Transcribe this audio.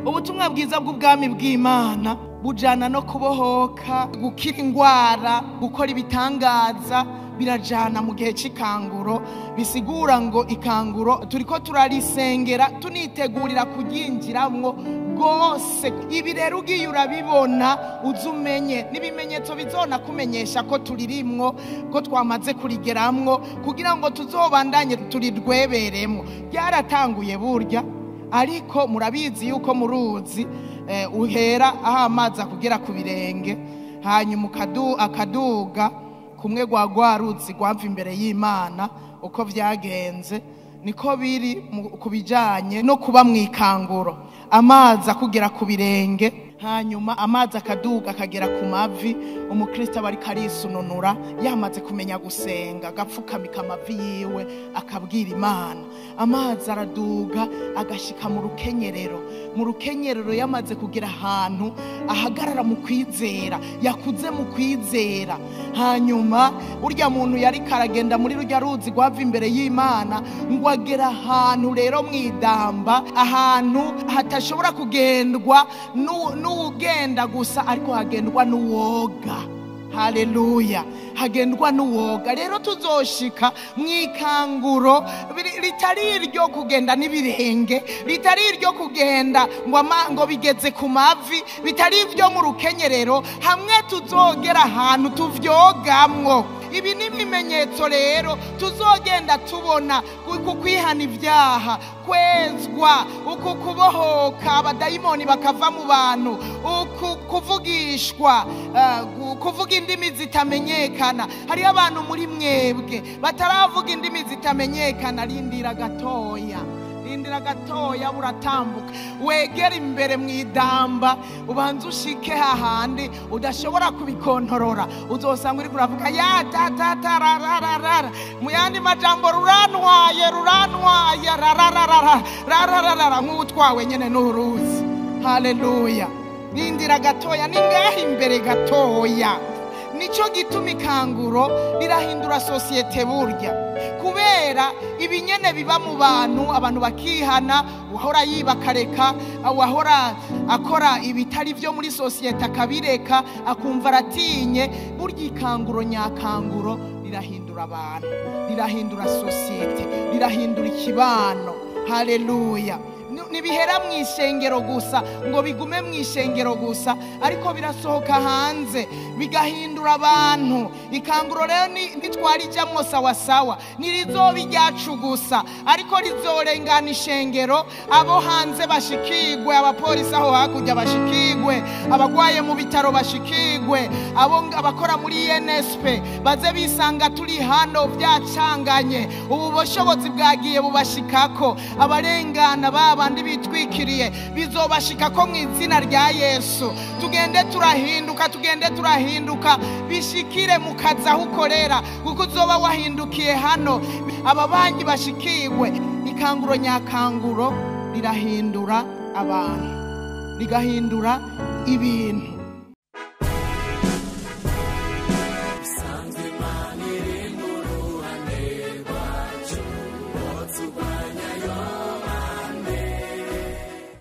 Ubutumwa bwiza bw'ubwami bw'Imana bujana no kubohoka, gukira ingwara, gukora ibitangaza, birajana mu gihe c'ikanguro. Bisigura ngo ikanguro turiko turarisengera tunitegurira kuryinjiramwo rwose. Ibi rero ugiye urabibona uzumenye n'ibimenyetso bizona kumenyesha ko turirimwo, ko twamaze kurigeramwo, kugira ngo tuzobandanye turirweberemwo. Byaratanguye burya, ariko murabizi yuko muruzi uhera aho amazi akugera ku birenge, hanyuma akaduga kumwe rwa ruzi rwava imbere y'Imana. Uko vyagenze niko biri ku bijanye no kuba mu ikanguro. Amazi akugera ku birenge, hanyuma amazi akaduga akagera ku mavi. Umukristo aba ariko arisununura, yamaze kumenya gusenga, agapfukamika amavi yiwe akabwira Imana. Amazi araduga agashika mu rukenyerero. Mu rukenyerero yamaze kugera ahantu ahagarara mu kwizera, yakuze mu kwizera. Hanyuma urya muntu yari karagenda muri rurya ruzi rwava imbere y'Imana, ngo agera ahantu rero mwidamba, ahantu hatashobora kugendwa n'uwugenda gusa, ariko hagendwa n'uwoga. Haleluya, hagendwa n'uwoga. Rero tuzoshika mwikanguro ritari iryo kugenda n'ibirenge, ritari iryo kugenda ngo bigeze ku mavi, bitari ibyo mu rukenyerero, hamwe tuzogera ahantu tuvyogamwo. Ibi ni ibimenyetso rero tuzogenda tubona: uku kwihana ibyaha, kwezwa, uku kubohoka, abadayimoni bakava mu bantu, uku kuvugishwa, kuvuga indimi zitamenyekana. Hariho abantu muri mwebwe bataravuga indimi zitamenyekana. Rindira gatoya, rindira gatoya, buratambuka, wegera imbere mu idamba, ubanze ushike hahandi udashobora kubikontorora. Uzosanga uri kuravuga ya ta ta ta ra ra ra ra, mu yandi majambo rurantwaye, rurantwaye, ra ra ra ra ra ra ra ra ra, nk'utwawe nyene n'uruzi. Haleluya, rindira gatoya, ni ngaha imbere gatoya. Nico gituma ikanguro rirahindura sosiyete burya, kubera ibinyene biba mu bantu, abantu bakihana, uwahora yiba akareka, uwahora akora ibitari byo muri sosiyete akabireka, akumva aratinye. Burya ikanguro nyakanguro rirahindura abantu, rirahindura sosiyete, rirahindura ikibano. Haleluya. Ntibihera mu ishengero gusa ngo bigume mu ishengero gusa, ariko birasohoka hanze bigahindura abantu. Ikanguro rero ntitwarijamwo sawasawa, ntirizoba iryacu gusa, ariko rizorengana ishengero, abo hanze bashikigwe, abapolisi aho hakurya bashikigwe, abagwaye mu bitaro bashikigwe, abo abakora muri INSP baze bisanga turi hano byacanganye. Ubu bushobozi bwagiye bubashikako, abarengana babandi bitwikiriye bizobashikako mu izina rya Yesu. Tugende turahinduka, tugende turahinduka, bishikire mu kazi aho ukorera, kuko uzoba wahindukiye hano, ababanyi bashikirwe. Ikanguro nyakanguro rirahindura abantu, rigahindura ibintu.